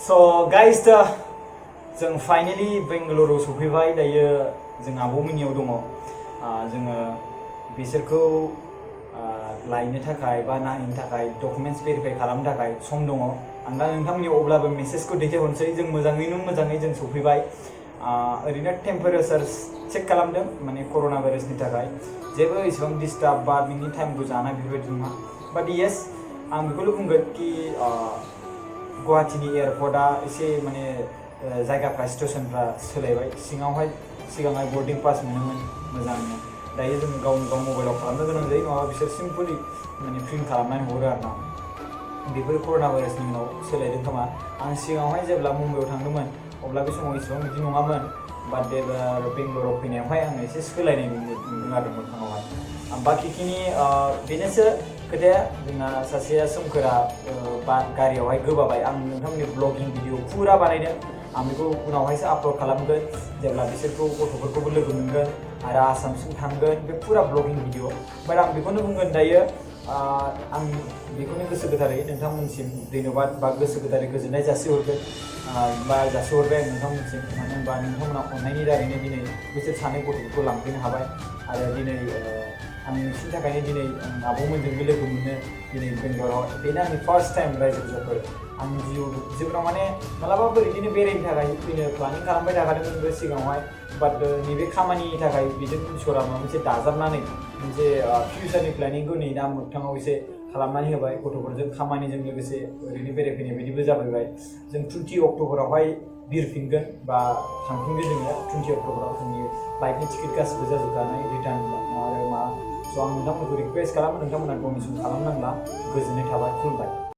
So guys, जों finally Bengaluru सफैबाय दायो जों आब'मोननियाव दङ जोङो बिसोरखौ लायनो थाखाय बा नायनो थाखाय डकुमेन्ट्स भेरिफाइ खालामनो थाखाय सम दङ आं दा नोंथांमोननियाव अब्लाबो मेसेजखौ दैथायहरनोसै जों मोजाङै जों सफैबाय ओरैनो टेम्पारेचार चेक खालामदों माने कर'ना भाइरासनि थाखाय जेबो इसेबां डिस्टार्ब बा बिनि टाइमखौ जानाय बेबायदि नङा बाट येस आं बेखौल' बुंगोन कि गुवाहाटीनि एयारपर्टआ एसे माने जायगाफ्रा स्टेशनफ्रा सोलायबाय सिगांहाय बर्डिं पास मोनोमोन मोजांनो दायो जों गावनो गाव मबाइलाव खालामनो गोनां जायो नङाबा बिसोर सिम्पलि माने प्रिन्ट खालामनानै हरो आरोना बेफोर कर'ना भाइरासनि उनाव सोलायदों खोमा आं सिगाङावहाय जेब्ला मुम्बाइआव थांदोंमोन अब्ला बे समाव इसेबां बिदि नङामोन बाट एबार बेंगलुरुआव फैनायावहाय आं एसे सोलायनाय नुदों आरो मोखाङावहाय बाखिखिनि बेनोसो खोथाया जोंना सासेया सोमखोरा बा गारियावहाय गोबाबाय आं नोंथांमोननि ब्लगिं भिडिअ फुरा बानायदों आं बेखौ उनावहायसो आपल'ड खालामगोन जेब्ला बिसोरखौ गथ'फोरखौबो लोगो मोनगोन आरो आसामसिम थांगोन बे फुरा ब्लगिं भिडिअ बाट आं बेखौनो बुंगोन दायो आं बेखौनो गोसो गोथारै नोंथांमोनसिम धन्यबाद बा गोसो गोथारै गोजोननाय जासिहरगोन बा जासिहरबाय आं नोंथांमोनसिम मानो होनबा नोंथांमोना अननायनि दारैनो दिनै बिसोर सानै गथ'फोरखौ लांफैनो हाबाय आरो दिनै आं नोंसिनि थाखायनो दिनै आब'मोनजोंबो लोगो मोनो दिनै बेंगलराव बेनो आंनि फार्स्ट टाइम रायजो जाफोर आं जिउआव माने मालाबाबो बिदिनो बेरायनो थाखाय फैनो प्लानिं खालामबाय थाखादोंमोनबो सिगाङावहाय बाट नैबे खामानिनि थाखाय बेजों इसोरा माबा मोनसे दाजाबनानै मोनसे फिउचारनि प्लेनिंखौ नै दा मोगथाङाव एसे खालामनानै होबाय गथ'फोरजों खामानिजों लोगोसे ओरैनो बेरायफैनाय बायदिबो जाबाय जों 20 अक्ट'बरावहाय बिरफिनगोन बा थांफिनगोन जोङो 20 अक्ट'बराव जोंनि फ्लाइटनि टिकेट गासिबो जाजोबखानाय रिटार्न आरो स' आं नोंथांमोनखौ रिकुवेस्ट खालामो नोंथांमोना डनेसन खालामनांला गोजोननाय थाबाय खुलुमबाय